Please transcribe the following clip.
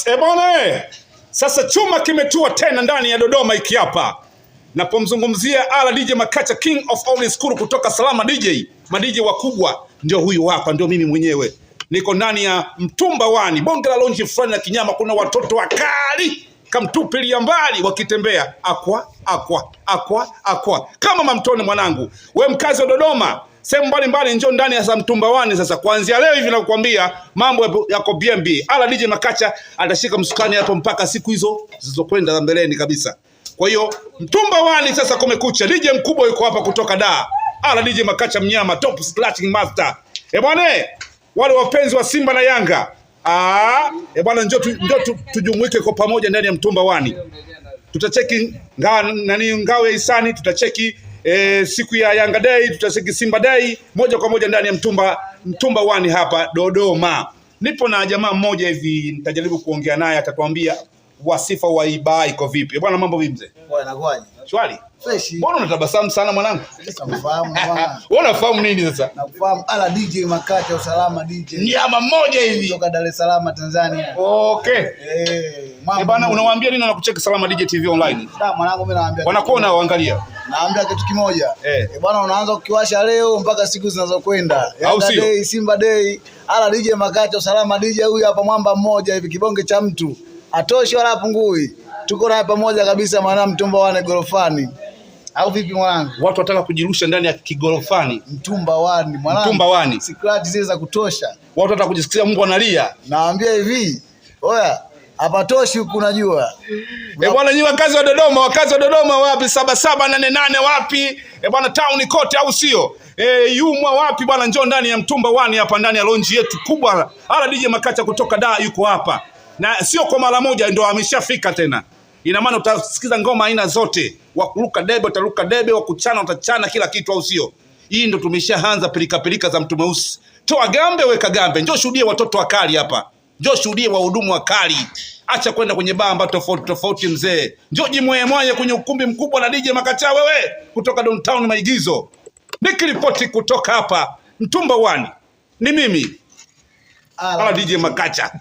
E bwana, sasa chuma kimetua tena ndani ya Dodoma iki hapa. Napomzungumzia Ala DJ Makacha, King of Old School kutoka Salama DJ, madj wakubwa ndio huyu hapa, ndio mimi mwenyewe. Niko ndani ya Mtumba Wani, bonge la lounge fulani la kinyama. Kuna watoto wakali kamtupilia mbali wakitembea akwa akwa akwa akwa kama mamtoni. Mwanangu, we mkazi wa Dodoma sehemu mbalimbali, njoo ndani ya Mtumba Wani sasa. Kuanzia leo hivi nakwambia mambo yako BMB. Ala DJ Makacha atashika msukani hapo mpaka siku hizo zilizokwenda za mbeleni kabisa. Kwa hiyo Mtumba Wani sasa kumekucha. DJ mkubwa yuko hapa kutoka Dar. Ala DJ Makacha mnyama, top scratching master. E bwana, wale wapenzi wa Simba na Yanga. Ah, e bwana, njoo tujumuike kwa pamoja ndani ya Mtumba Wani. Tutacheki nani ngao ya hisani, tutacheki siku ya Yanga Day, tutacheki Simba Day moja kwa moja ndani ya Mtumba Wani hapa Dodoma. Nipo na jamaa mmoja hivi, nitajaribu kuongea naye, atatuambia wasifa wa Ibaa iko vipi. Bwana, mambo vipi mzee? Bwana, inakuwaje? Shwari. Fresh. Mbona unatabasamu sana mwanangu? Nakufahamu bwana. Wewe unafahamu nini sasa? Nakufahamu ala DJ Makacha usalama DJ. Nyama mmoja hivi. Kutoka Dar es Salaam Tanzania. Okay. Eh, Eh, bwana, unawaambia nini wanakucheki Salama DJ TV online? Da, mwanangu mimi nawaambia. Wanakuona waangalia. Naambia kitu kimoja. Eh. Eh, bwana, unaanza kukiwasha leo mpaka siku zinazokwenda. Au Yanga sio? Day, Simba Day, ala DJ Makacha usalama DJ huyu hapa mwamba mmoja hivi kibonge cha mtu. Atoshi wala hapungui. Tuko naye pamoja kabisa mwana Mtumba Wane gorofani. Au vipi mwanangu? Watu wataka kujirusha ndani ya kigorofani. Mtumba Wani mwanangu. Mtumba Wani. Scratch zile za kutosha. Watu wataka kujisikia Mungu analia. Naambia hivi, oya, hapatoshi huku unajua. Eh bwana, nyinyi wakazi wa Dodoma, wakazi wa Dodoma wapi? 7788 wapi? Eh bwana, town kote au sio? Eh, Yumwa wapi bwana, njoo ndani ya Mtumba Wani hapa ndani ya lounge yetu kubwa. Ala DJ Makacha kutoka Dar yuko hapa. Na sio kwa mara moja ndio ameshafika tena. Ina maana utasikiza ngoma aina zote. Wa kuruka debe utaruka debe, wa kuchana utachana kila kitu au sio? Hii ndo tumeshaanza pilika pilika za mtu mweusi. Toa gambe weka gambe. Njoo shuhudie watoto wakali hapa. Njoo shuhudie wahudumu wakali. Acha kwenda kwenye baa ambayo tofauti tofauti mzee. Njoo jimweye kwenye ukumbi mkubwa na DJ Makacha wewe kutoka downtown Maigizo. Nikiripoti kutoka hapa Mtumba Wani. Ni mimi Ala Ala DJ Makacha.